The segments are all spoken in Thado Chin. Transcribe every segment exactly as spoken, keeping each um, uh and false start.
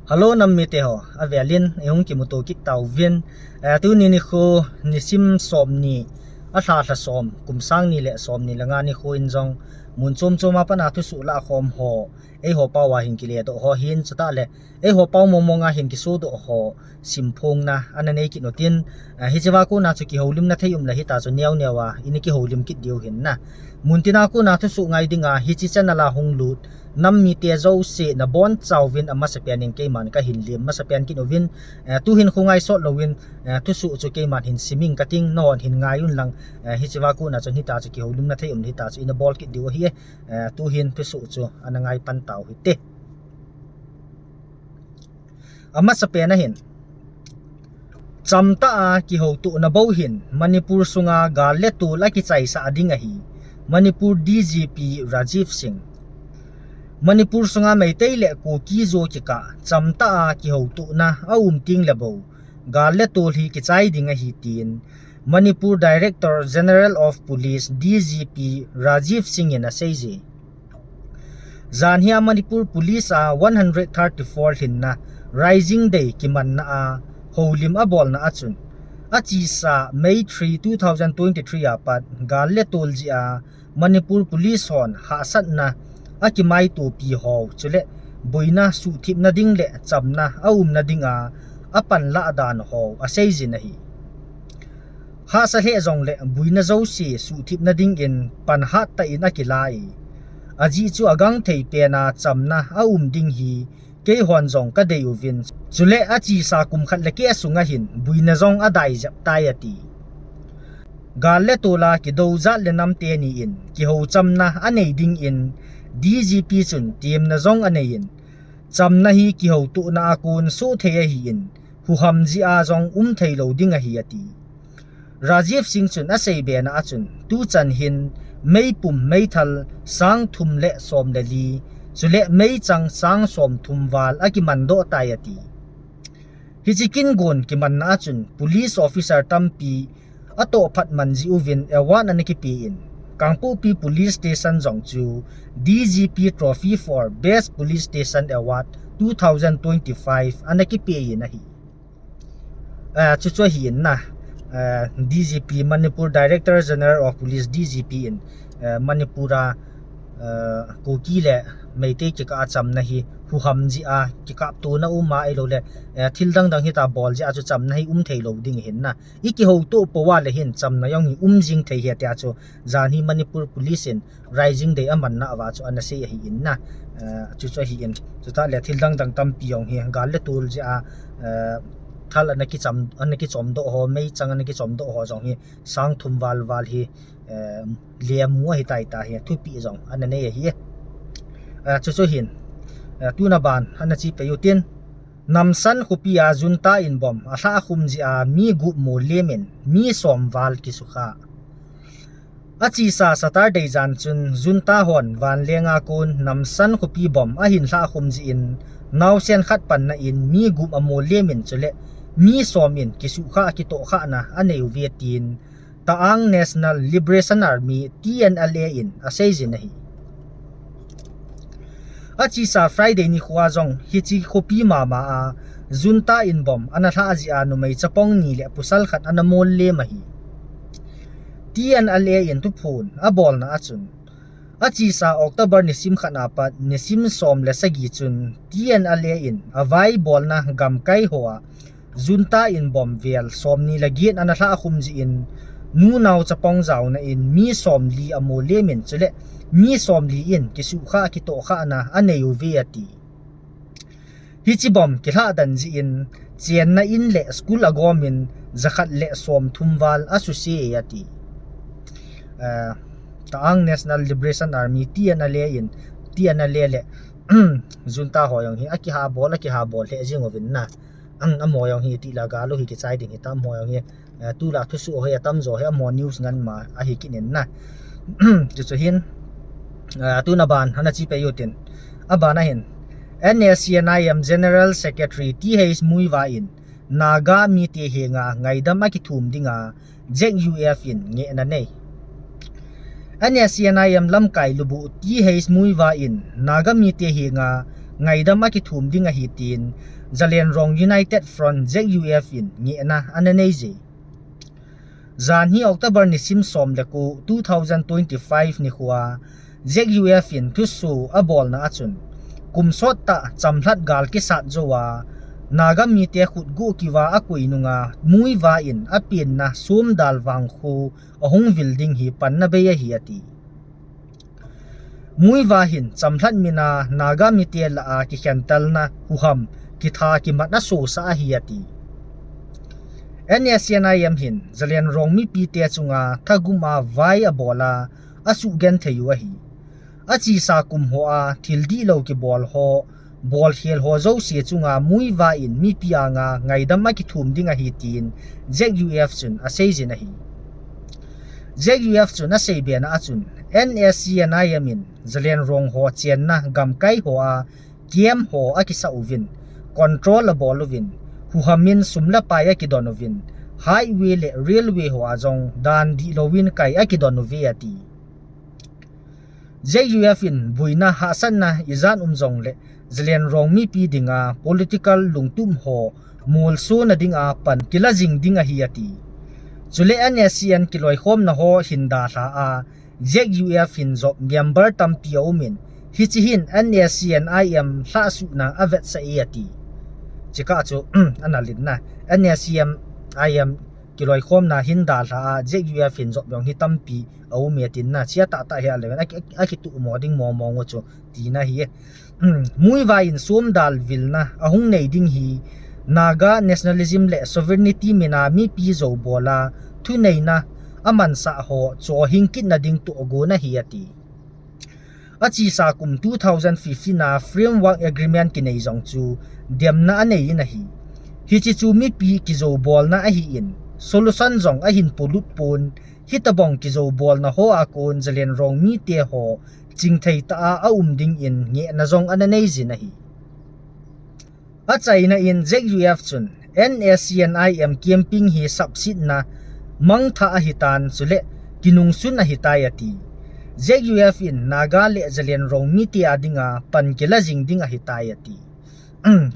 Hello, nam mite ho, avelin eihung kimuto kit tauvin. Eh, tuni nikho, nisim somni, alha lha som, kum sang ni le somni le nga nikho in jong, mun chom chom a pat a thusoh lahkhom ho, eiho pao a hin kiledoh ho hin, chutah le eiho pao mong mong a hin kisodoh ho simphongna ana nei kit utin, eh, hiche a kona chu kihoulimna thei um le hita chu neo neo a ina kihoulim kit diu hin na. Muntina kona thusoh ngai dinga hiche channel a hung lut nam mite jouse nabonchauvin amasapen in keiman kahin lem masapen kit uvin, eh, tuhin khongai sot louvin, eh, thusoh chu keiman hin siming kating, nahon hin ngai un lang, eh, hiche a kona chu hita chu kihoulimna thei um le hita chu ina bol kit diu ahi, eh, tuhin thusoh chu ana ngai pan tau hite. Amasapen a hin, chamtah a kihoutohna bou hin Manipur sunga gal le tol akichaisah ding ahi, Manipur D G P Rajiv Singh. Manipur sunga Meitei le Kuki jo kikah chamtah a kihoutohna aum teng le bou, gal le tol hi kichai ding ahi tin Manipur Director General of Police, D G P, Rajiv Singh in aseije. Jan hi a Manipur Police a one hundred thirty-four lhinna Raising Day kimanna a houlim abolna a chun, achesa May three, two thousand twenty-three a pat gal le tol jeh a Manipur Police hon hahsatna akimaitopi ho chule boina suhthipna ding le chamna aumna dinga apanlah dan ho aseijin ahi. Hahsa lheh jongle boina jouse suhthipna dingin pan hattah in akilai. Ajeh chu agangthei pen a chamna aum ding hi keihon jong kadei uvin. Chule achesa kum khat le keh sunga hin boina jong adai jep tai ati. Gal le tol a kidou jat le nam teni in kihou chamna anei dingin D G P chun temna jong anei in, chamna hi kihoutohna a kon sohthei ahin, huham jeh a jong umthei lou ding ahi ati. Rajiv Singh chun aseibe na a chun, tuchan hin meipum meithal sang thum le som le li, chule meichang sang som thum val akimandoh tai ati. Hiche kin gon kimanna a chun police officer tampi atoh phat man jeh uvin award ana kipe in, Kangpokpi Police Station jong chu D G P Trophy for Best Police Station Award two thousand twenty-five ana kipe in ahi. Eh, chuchu ahi in na, eh, D G P, Manipur Director General of Police, D G P in, eh, Manipur a, eh, Kuki le Meitei kikah a chamna hi huham jeh a kikaptona um a, ahilouleh, eh, thil dang dang hita bol jeh a chu chamna hi umthei lou ding ahin na. Ikihoutoh pou a le hin chamna jong hi um jing thei ahi tia chu jan hi Manipur Police in Raising Day amanna uva chu ana sei ahi in na. Eh, chuchu ahi in. Chutah le thil dang dang tampi jong hi gal le tol jeh a, eh, thal ana kicham, ana kichomdoh ho, meichang ana kichomdoh ho jong hi sang thum val val hi, eh, lemu ahi tai tia hi thupeh jong ana nei ahi. Eh, chuchu ahin. Eh, tuna ban ana che peh utin. Namsan khopi a junta in bomb alhahkhum jeh a mi gup molem in mi som val kisukha. Achesa Saturday jan chun junta hon vanleng a kon Namsan khopi bomb ahin lhahkhum jeh in naosen khat panna in mi gup amolem in chule mi som in kisukha kitohkhahna anei uve tin Ta'ang National Liberation Army, T N L A in aseijin ahi. Achesa Friday nikho a jong hiche khopi mama a junta in bomb ana lhah jeh a numei chapang ni le pasal khat ana mollem ahi. T N L A in thuphon abolna a chun, achesa October nisim khat a pat nisim som le sagi chun T N L A in avaibolna gamkai ho a junta in bomb vel somni le get ana lhahkhum jeh in, nu nao chapang jaona in mi somli amolem in chule mi somli in kisukha kitohkhahna anei uve ati. Hiche bomb kilhah dan jeh in chenna in le school agom in jakhat le somthum val asuse ati. Eh, Ta'ang National Liberation Army, T N L A in, T N L A le junta ho jong hi akihabol, akihabol lheh jing uvin na. Amaho jong hi tila gal u hi kichai ding hitam, amaho jong hi, eh, tulai thusoh hi atamjo hi amaho news ngan ma ahi kit in na. Chuchu hin, eh, tuna ban ana che peh utin. Abana hin, N S C N I M General Secretary T H Muivah in Naga mite henga ngaidam akithum dinga Z U F in ngehna anei. N S C N I M lamkai lubuh T H Muivah in Naga mite henga ngaidam akithum ding ahi tin Zaliangrong United Front, Z U F in ngehna ana nei e. Jan hi October nisim som le ko, two thousand twenty-five nikhoa Z U F in thusoh abolna achun, kum sot tah chamlhat gal kisat jouva Naga mite khut guh kiva akoi nunga Muivah in apenna Somdal vangkho ahung vil ding hi panna bei ahi ati. Muivah hin chamlhat mina Naga mite lah a kikhentelna huham kitha kimat asosah ahi ati. N S C N I M hin Zaliangrong mipite chunga thagum a vai abol a, asugenthei u ahi. Achesa kum hoa thil dihlou kibol ho, bolkhel ho jouse chunga Muivah in mipi anga ngaidam akithum ding ahi tin Z U F chun asei jin ahi. Z U F chun asei bena achun, N S C N I M in Zaliangrong ho chenna gamkai hoa camp ho akisah uvin, control abol uvin, huham in sum le pai akidon uvin, highway le railway hoa jong dan dihlou in kai akidon uve ati. Z U F in buina hahsatna ijat um jongle Zaliangrong mipi dinga political lungtup ho molsona dinga pan kila jing ding ahi ati. Chule N S C N kiloikhomna ho hin dalha a, Z U F hin jop member tampi aumin, hiche hin N S C N I M lhahsuhna avetsah e ati. Chukah chu ana lhinna, N S C N I M kiloikhomna hin dalha a, Z U F hin jop jong hi tampi aume atin na, chia tahtah hi aleven, aki, aki, akituh mo ding mo mong u chu tina hi e. Muivah in Somdal vilna ahung nei ding hi Naga nationalism le sovereignty mina mipi jou bol a thuneina amansah ho chohing kitna ding tohgon ahi ati. Achesa kum two thousand fifteen a Framework Agreement kinei jong chu demna anei in ahi. Hiche chu mipi kijou bolna ahin, solution jong ahin polut pon, hitobang kijou bolna hoa kon Zaliangrong mite ho chingthei tah a aum dingin ngehna jong ana nei jin ahi. Achaina in Z U F chun N S C N I M camping hi sapsetna mangthah ahitan chule kinungsun ahitai ati. Z U F in Naga le Zaliangrong mite a dinga pan kila jing ding ahitai ati.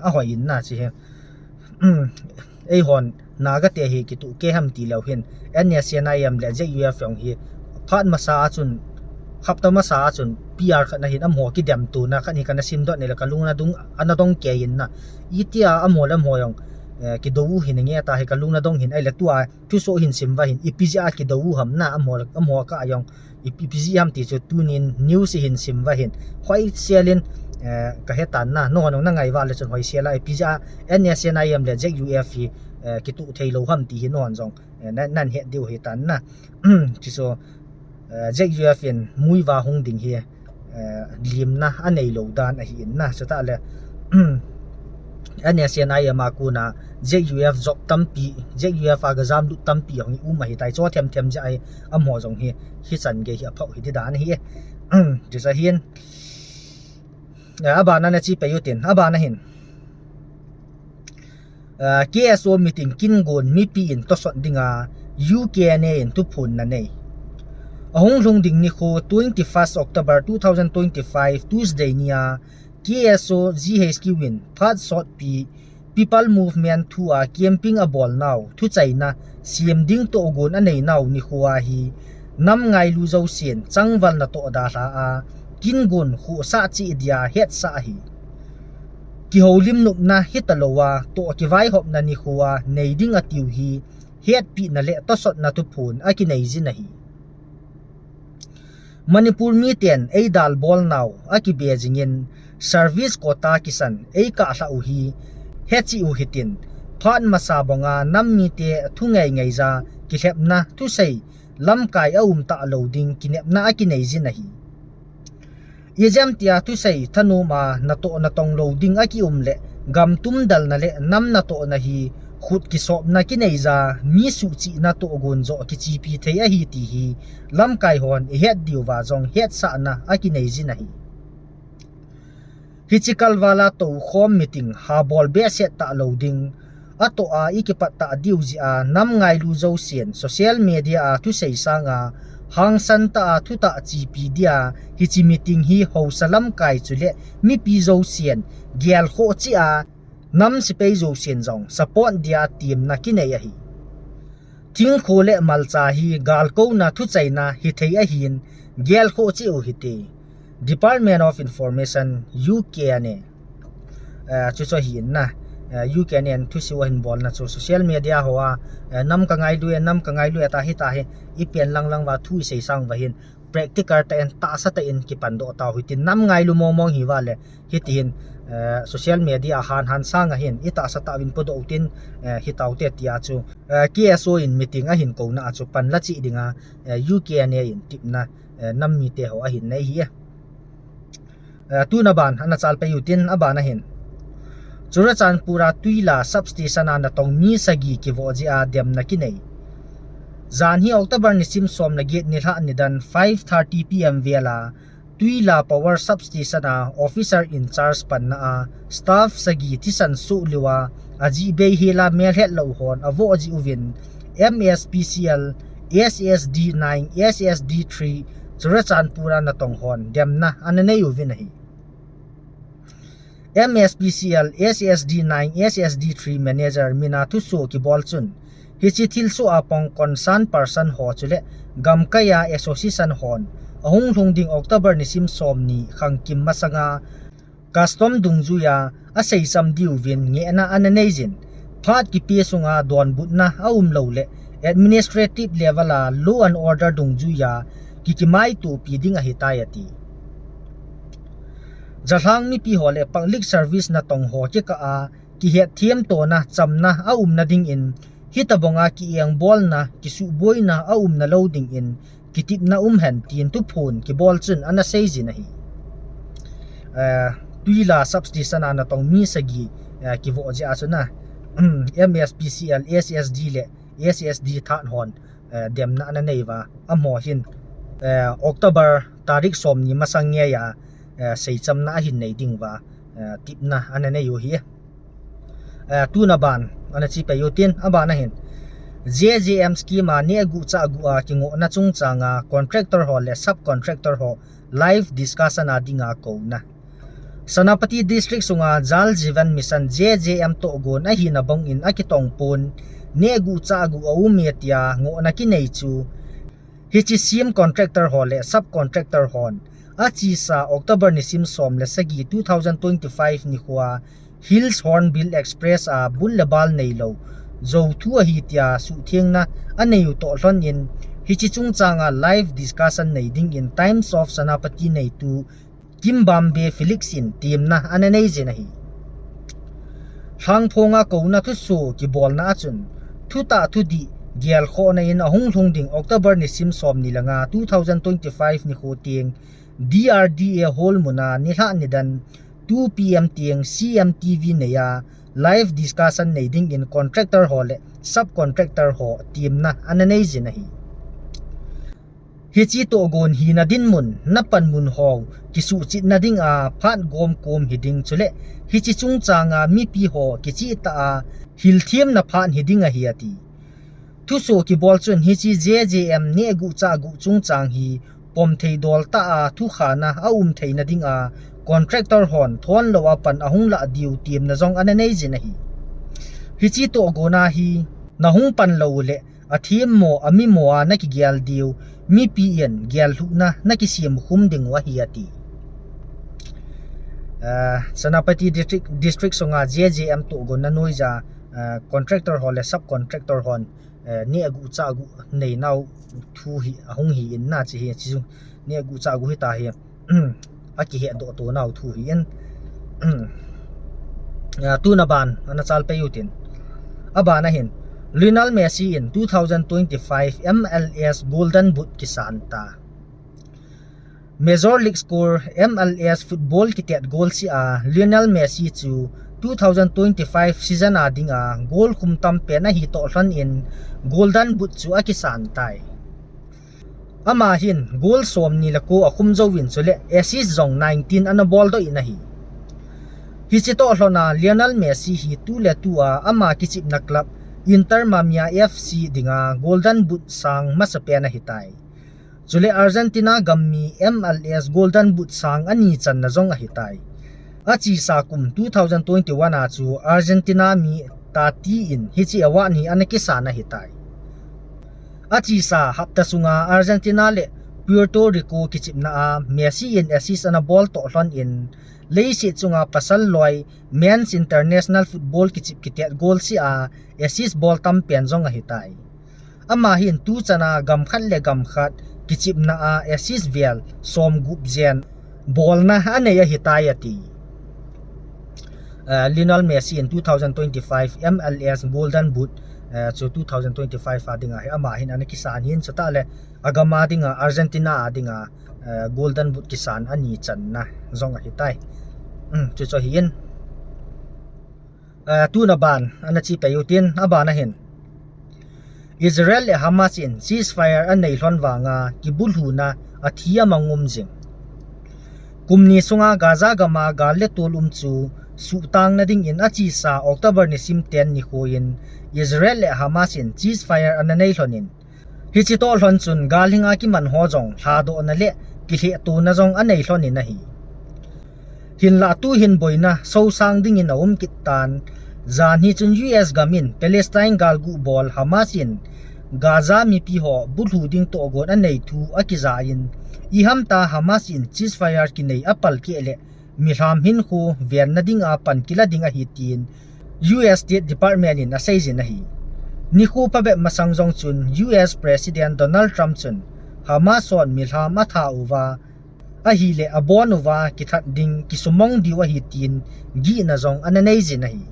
Ahoi in na chu hi. Eihon Naga te hi kituh kei ham tileu hin, N S C N I M le Z U F jong hi phat masa a chun, hapta masa a chun P R khat na hin amaho kidemtona khat hi kana simdoh nei le kalung ana dong, ana dong kei in na. Itia amaho le amaho jong, eh, kidou u hi nange ta hi kalung ana dong hin, ahile tua thusoh hin sim uva hin, ipi jeh a kidou u ham na, amaho le, amaho kah a jong ipi, ipi jeh ham ti chu tunin news hi hin sim uva hin, hoisel in, eh, kahe tan na, nangho jong nangai uva le chun hoisel a, ipi jeh a N S C N I M le Z U F hi, eh, kituh thei lou ham ti hi nangho jong, eh, nan, nan het diu ahi tan na. Chu chu, eh, Z U F in Muivah hung ding hi, eh, limna anei lou dan ahi in na, chutah le, N S C N I M a kona Z U F jop tampi, Z U F a gajam lut tampi hung um ahitai, chu themthem jeh a hi amaho jong hi, hichan gei hi aphah hi ti dan ahi e. Chu chu hin, eh, abana nache pei u tin, abana hin, eh, K S O meeting kingon mipi in tosot dinga U K N A in thuphon na nei. Ahung lhung ding nikho twenty-first October two thousand twenty-five Tuesday nia K S O G H Q in phat sotpi People Movement thu a camping abol nau thuchaina sem ding tohgon anei nau nikho a hi nam ngailu jousen changval natoh dalha a kingon khohsah cheh dia hetsah ahi. Kihoulim nopna hitalouva toh kivaihopna nikho a nei ding atiu hi hetpina le tosotna thuphon akinei jin ahi. Manipur miten eidalbol nau akibe jingin service quota kisan eikah lhah u hi hecheh u hitin, phat masa banga nam mite thungei ngeija kilhepna thusei lamkai aum talou ding kinepna akinei jin ahi. Ijemtia thusei thanom a natoh natong lou ding akium le gam tumdelna le nam natohna hi khut kisopna kineija mi suhchihna tohgon joh kichepi thei ahi ti hi lamkai hon ihet diuva jong hetsahna akinei jin ahi. Hiche kalvala toukhom meeting habol behseh talou ding, atoh a ikipat tah diu jeh a nam ngailu jousen social media a thusei sanga Hangsan tah a thutah chepi dia hiche meeting hi haosa lamkai chule mipi jousen gelkhoh cheh a nam sepai jousen jong support dia temna kinei ahi. Thingkho le malcha hi galkouna thuchaina hithei ahin gelkhoh cheh u hite. Department of Information, U K N A. Eh, chuchu ahin na. Eh, U K N A in thusoh ahin bolna chu social media hoa, eh, nam ka ngailui, nam ka ngailui ata hita hi, ipi lang lang uva thu isei sang uva hin practical tah in tahsa tah in kipan doh tau hitin, nam ngailu mong mong hiuva le hitihin, eh, social media a han han sang ahin itahsa tah uvin podoh utin, eh, hitaute tia chu, eh, K S O in meeting ahin kouna a chu panla cheh dinga, eh, U K N A in tepna, eh, nam mite ho ahin nei ahi. Eh, tuna ban ana chalpeh utin, aban ahin Churachandpur a Tuila substation a natong mi sagi kivoh jeh a demna kinei. Jan hi October nisim som le get nilhah nidan five thirty P M vel a Tuila Power Substation a officer in charge panna a staff sagi thisan soh lou a, ajih bei hela melhet lou hon avoh jeh uvin M S P C L S S D nine, S S D three Churachandpur a natong hon demna ana nei uvin ahi. M S P C L S S D nine, S S D three manager mina thusoh kibol chun, hiche thilsoh a pang concern person ho chule gamkai a association hon ahung lhung ding October nisim somni khangkim masanga custom dungjuia aseicham diuvin ngehna ana neijin, phat kipe sunga donbutna aum lou le administrative level a law and order dungjuia kikimaitopi ding ahitai ati. Jalhang mipi ho le public service natong ho kikah a kihetthem tona chamna aumna dingin, hitobanga kiengbolna, kisuhboina aumna lou dingin, kitepna um hen tin thuphon kibol chun ana seijin ahi. Eh, Tuila substation a natong mi sagi, eh, kivoh jeh a chun a, M S P C L, S S D le S S D tha hon, eh, demna ana neiuva, amaho hin, eh, October tarik somni masang ngeia, eh, seichamna ahin nei dinguva, eh, tepna ana nei u ahi. Eh, tuna ban ana chepeh utin, aban ahin J J M scheme a nehguh chahguh a kingohna chungchanga contractor ho le subcontractor ho live discussion a dinga kouna. Senapati District sunga Jal Jeevan Mission, J J M, tohgon ahina bangin akitongpon, nehguh chahguh aume tia ngohna kinei chu, hiche scheme contractor ho le subcontractor hon achesa October nisim som le sagi, two thousand twenty-five nikhoa Hills Hornbill Express a bul le bal neilou jou thu ahi tia suhthengna aneiu toh lhonin, hiche chungchanga live discussion nei dingin Times of Senapati neitu Kimbambe Felix in temna ana neijin ahi. Lhangphonga kouna thusoh kibolna a chun, thutah thudih gelkhohna in ahung lhung ding October nisim somni le nga, two thousand twenty-five nikho teng D R D A Hall muna nilhah nidan two P M teng C M T V neia live discussion nei dingin contractor ho le subcontractor ho temna ana neijin ahi. Hiche tohgon hina dinmun, napanmun ho kisuhchetna dinga phat gomkom hiding chule hiche chungchanga mipi ho kichehtah a hilthemna phat hiding ahi ati. Thusoh kibol chun hiche J J M nehguh chahguh chungchang hi pomthei doltah a thukhana aum theina dinga contractor hon thonlou a pan ahung lah diu temna jong ana neijin ahi. Hiche tohgona hi nahung pan lou le athemmo, amimo a nakigel diu mipi in gellhuhna nakisem khum dingu ahi ati. Ah, Senapati District, District sunga J J M tohgonna noija, ah, contractor ho le subcontractor hon, eh, nehguh chahguh neinau thu hi ahung hi in na chi hi chi chu nehguh chahguh hita hi, akihetdoh tonau thu hi in. Ah, tuna ban ana chalpeh utin, aban ahin Lionel Messi in two thousand twenty-five M L S Golden Boot kisan ta. Major League Score, M L S, football kitet goal seh a Lionel Messi chu two thousand twenty-five season a dinga goal khum tampen ahi toh lhonin Golden Boot chu akisan tai. Ama hin goal somni le ko akhum jouvin chule assist jong nineteen ana boldoh in ahi. Hiche toh lhona Lionel Messi hi tuletua ama kichepna club Inter Miami F C dinga Golden Boot sang masapen ahitai. Chule Argentina gam mi M L S Golden Boot sang ani channa jong ahitai. Achesa kum two thousand twenty-one a chu Argentina mi thirty in hiche award hi ana kisan ahitai. Achesa hapta sunga Argentina le Puerto Rico kichepna a Messi in assist ana bol toh lhon in, leiset chunga pasal loi men's international football kichep kitet goal seh a assist bol tam pen jong ahitai. Ama hin tuchan a gam khat le gam khat kichepna a assist vel som gup jen bolna anei ahitai ati. Eh, Lionel Messi in two thousand twenty-five M L S Golden Boot, eh, chu two thousand twenty-five a dinga hi ama hin ana kisan hin, chutah le agam a dinga Argentina a dinga, eh, Golden Boot kisan ani channa jong ahitai. Um, chuchu ahin. Eh, tuna ban ana che pei utin, abana hin Israel le Hamas in ceasefire anei lhon vanga kibulhuna athi amang um jing. Kum ni sunga Gaza gam a gal le tol um chu suhtangna dingin achesa October nisim ten nikho in Israel le Hamas in ceasefire ana nei lhon in, hiche toh lhon chun galhing a kiman ho jong lhadohna le kilhehtona jong anei lhon in ahi. Hinlah tuhin boina sosang dingin aum kit tan. Jan hi chun U S gam in Palestine galgu bol Hamas in Gaza mipi ho bulhu ding tohgon anei thu akija in, iham ta Hamas in ceasefire kinei apalkeh le milham hinkho venna dinga pan kila ding ahi tin U S State Department in aseijin ahi. Nikho phabep masang jong chun U S President Donald Trump chun Hamas hon milham atha uva, ahile abon uva kithat ding kisumong diu ahi tin gihna jong ana neijin ahi.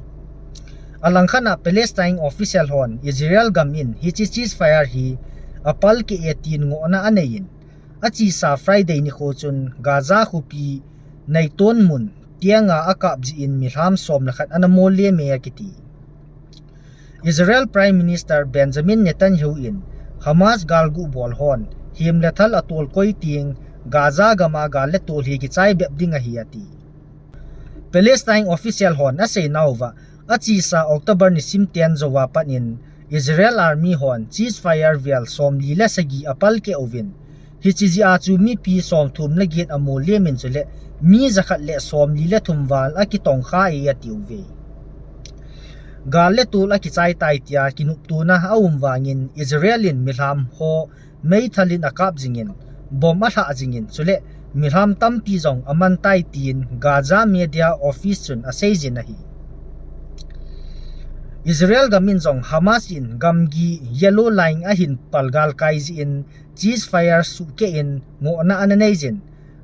Alangkhat a Palestine official hon Israel gam in hiche ceasefire hi apalkeh e tin ngohna anei in, achesa Friday nikho chun Gaza khopi neiton mun tianga akap jeh in milham som le khat ana mollem e akiti. Israel Prime Minister Benjamin Netanyahu in Hamas galgu bol hon hem le thal atol koi teng Gaza gam a gal le tol hi kichai bep ding ahi ati. Palestine official hon aseinauva, achesa October nisim ten jouva pat in Israel Army hon ceasefire vel somli le sagi apalkeh uvin, hiche jeh a chu mipi somthum le get amollem in chule mi jakhat le somli le thum val akitongkha e atiuve. Gal le tol akichai tai tia kinoptona aum vangin Israel in milham ho meithal in akap jingin, bomb alhah jingin, chule milham tampi jong aman tai tin Gaza media office chun aseijin ahi. Israel gam in jong Hamas in gamgi yellow line ahin palgalkai jeh in ceasefire suhkeh in ngohna ana neijin,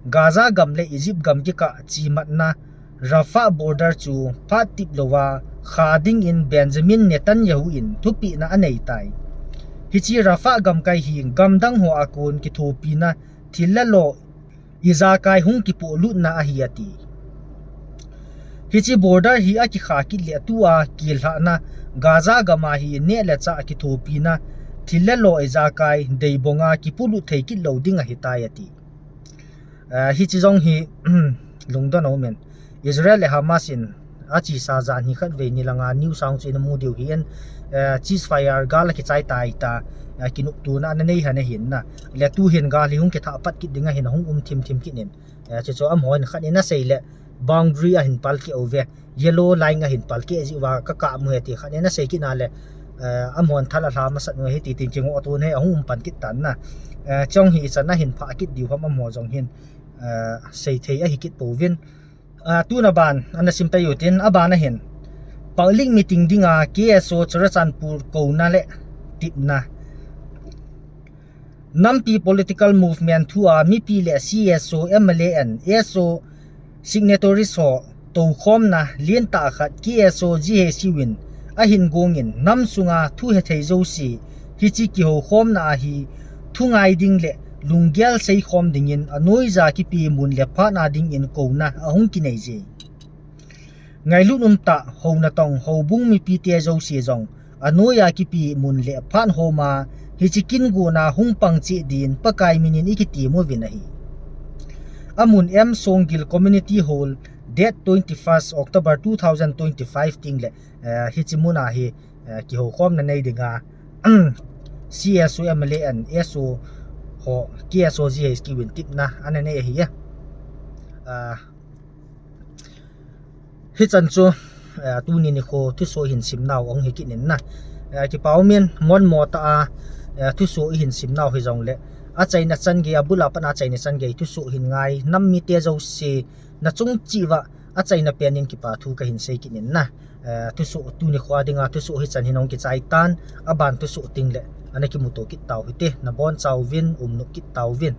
Gaza gam le Egypt gam kikah chematna Rafah border chu phat tip louva kha dingin Benjamin Netanyahu in thupehna aneitai. Hiche Rafah gamkai hi gamdang ho a kon kithopina thil le lo ijakai hung kipohlutna ahi ati. Hiche border hi akikha kit le tua killhahna Gaza gam a hi neh le chah kithopina thil le lo ijakai deibonga kipolut thei kit lou ding ahitai ati. Eh, hiche jong hi lungdon aumin, Israel le Hamas in achesa jan hi khatvei nilanga news a hung chu inamu diu ahin, eh, ceasefire gal akichai tai tia, eh, kinoptona ana nei hon ahin na. Le tuhin gal hi hung kithah pat kit ding ahin, ahung um thim thim kit in, eh, chuchu amahon khat in asei le boundary ahin palkeh uve, yellow line ahin palkeh jeh uva kakap u ahi ti khat in asei kit na le, eh, amahon thal alha masat u ahi ti tin kingohton hi ahung um pan kit tan na. Eh, chong hi ichan ahin phah kit diu ham amaho jong hin, eh, seithei ahi kit pouvin. Eh, tuna ban ana sim pei utin, abana hin public meeting dinga K S O Churachandpur kouna le tipna. Nampi political movement thua mipi le C S O, M L A and S O signatories ho toukhomna lentah khat K S O G H Q in ahin gongin, nam sunga thu hethei jouse hiche kihoukhomna a hi thungai ding le lunggel seikhom dingin anoija kipe mun le phat a dingin kouna ahung kinei je. Ngailut umtah, hou natong, houbung mipite jouse jong anoija kipe mun le phat homa hiche kin gona hung pang cheh din Pakai minin ikitem uvin ahi. Amun M Songgil Community Hall, date twenty-first October two thousand twenty-five teng le, eh, hiche muna hi, eh, kihoukhomna nei dinga C S O, M L A and S O ho K S O G H Q in tepna ana nei ahi e. Hichan chu tuni nikho thusoh hin simnau ahung hi kit in na, kipa umin, monmo tah a thusoh ihin simnau hijongle, achaina chan gei, abul a pat a achaina chan gei thusoh hin ngai nam mite jouse, nachung cheh uva achaina pen in kipa thu kahin sei kit in na. Thusoh tuni nikho dinga thusoh hichan hin hung kichai tan, aban thusoh tengle ana kimuto kit tau hite, nabonchauvin umnop kit tauvin.